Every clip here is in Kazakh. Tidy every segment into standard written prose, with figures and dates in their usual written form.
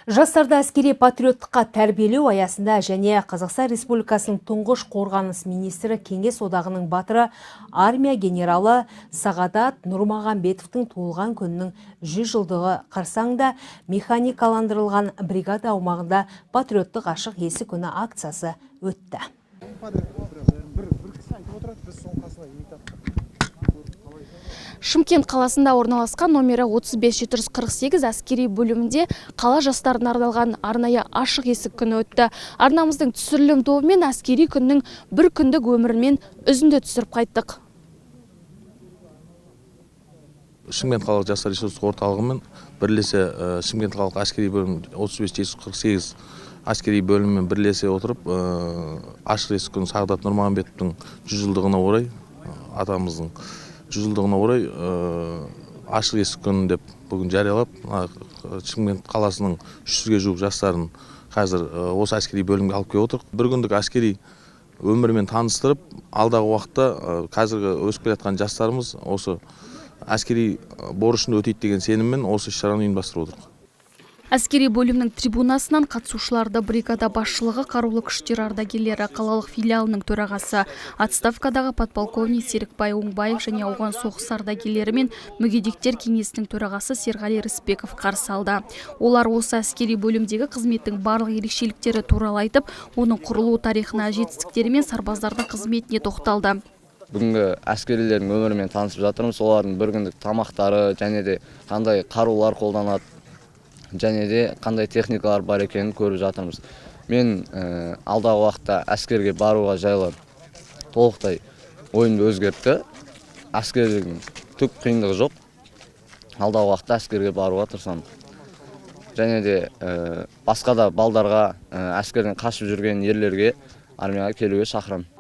Жастарды әскери патриоттыққа тәрбиелеу аясында және Қазақстан Республикасының тұңғыш қорғаныс министрі, Кеңес Одағының батыры, армия генералы Сағадат Нұрмағамбетовтің туылған күнінің 100 жылдығы қарсаңында механикаландырылған бригада аумағында патриоттық ашық есік күні акциясы өтті. Бір кісі айтып отырады, біз соның қасына имитатор. Шымкент қаласында орналасқан номері 35748 әскери бөлімінде қала жастарына арналған арнайы ашық есік күні өтті. Арнамыздың түсірілім тобымен әскери күннің бір күндік өмірімен үзінді түсіріп қайттық. Шымкент қалалық жастар ресурстық орталығымен бірлесе, Шымкент қалалық әскери бөлім 35748 әскери бөлімімен бірлесе отырып, ашық есік күні, Сағдат Нұрмағамбетовтің 100 жылдығына орай, атамыздың 100 жылдығына орай, ашық есік күні деп бүгін жариялап, мына Шымкент қаласының 300-ге жуық жастарын қазір осы әскери бөлімге алып келіп отырмық. Бір күндік әскери өмірмен таныстырып, алдағы уақытта қазіргі өсіп келе жатқан жастарымыз осы әскери борышын өтейді деген сеніммен осы іс шараны ұйымдастырып отырмық. Әскери бөлімнің трибунасынан қатысушыларды бригада басшылығы, қарулы күштер ардагерлері қалалық филиалының төрағасы, отставкадағы подполковник Серікбай Оңбаев және Ауған соғысы ардагерлері мен мүгедектер кеңесінің төрағасы Серғали Рысбеков қарсы алды. Олар осы әскери бөлімдегі қызметтің барлық ерекшеліктері туралы айтып, оның құрылу тарихына, жетістіктері мен сарбаздардың қызметіне тоқталды. Бүгінгі әскерилердің өмірімен танысып жатырмыз. Олардың бір күндік тамақтары және де қандай қарулар қолданады және де қандай техникалар бар екенін көріп жатырмыз. Мен алдағы уақытта әскерге баруға жайлы толықтай ойымды өзгертті. Әскердің түк қиындығы жоқ. Алдағы уақытта әскерге баруға тырысамын және де басқа да балдарға, әскерден қашып жүрген ерлерге армияға келуге шақырамын.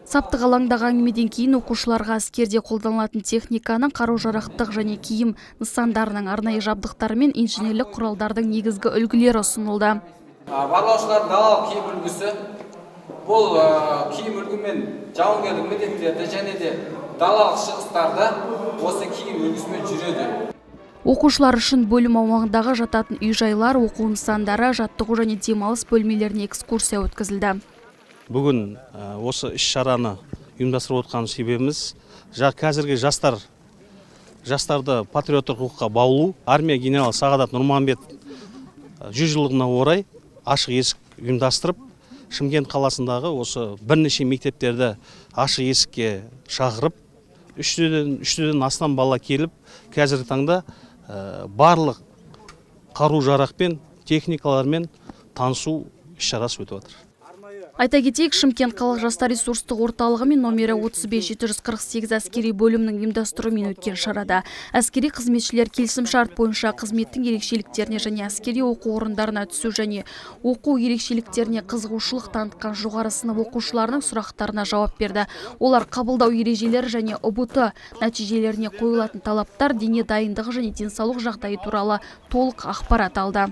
Саптық алаңдағы әңгімеден кейін оқушыларға әскерде қолданылатын техниканың, қару-жарақтық және киім нысандарының, арнайы жабдықтары мен инженерлік құралдардың негізгі үлгілері ұсынылды. Барлаушылардың далалық киім үлгісі. Бұл киім үлгімен жауынгерлік міндеттерді және де далалық шығыстарда осы киім үлгісімен жүреді. Оқушылар үшін бөлім аумағындағы жататын үй-жайлар, оқу нысандары, жаттығу және демалыс бөлмелеріне экскурсия өткізілді. Бүгін осы іс шараны ұйымдастырып отқан себебіміз қазіргі жастарды патриоттық рухқа баулу. Армия генералы Сағадат Нұрмағамбет 100 жылдығына орай ашық есік ұйымдастырып, Шымкент қаласындағы осы бірнеше мектептерді ашық есікке шақырып, 300-ден астам бала келіп, қазіргі таңда барлық қару жарақпен, техникалармен танысу іс шарасы өтіп жатыр. Айта кетейік, Шымкент қалалық жастар ресурстық орталығы мен номері 35748 әскери бөлімнің ұйымдастыруымен өткен шарада әскери қызметшілер келісімшарт бойынша қызметтің ерекшеліктеріне және әскери оқу орындарына түсу және оқу ерекшеліктеріне қызығушылық танытқан жоғары сынып оқушыларының сұрақтарына жауап берді. Олар қабылдау ережелері және ҰБТ нәтижелеріне қойылатын талаптар, дене дайындығы және денсаулық жағдайы туралы толық ақпарат алды.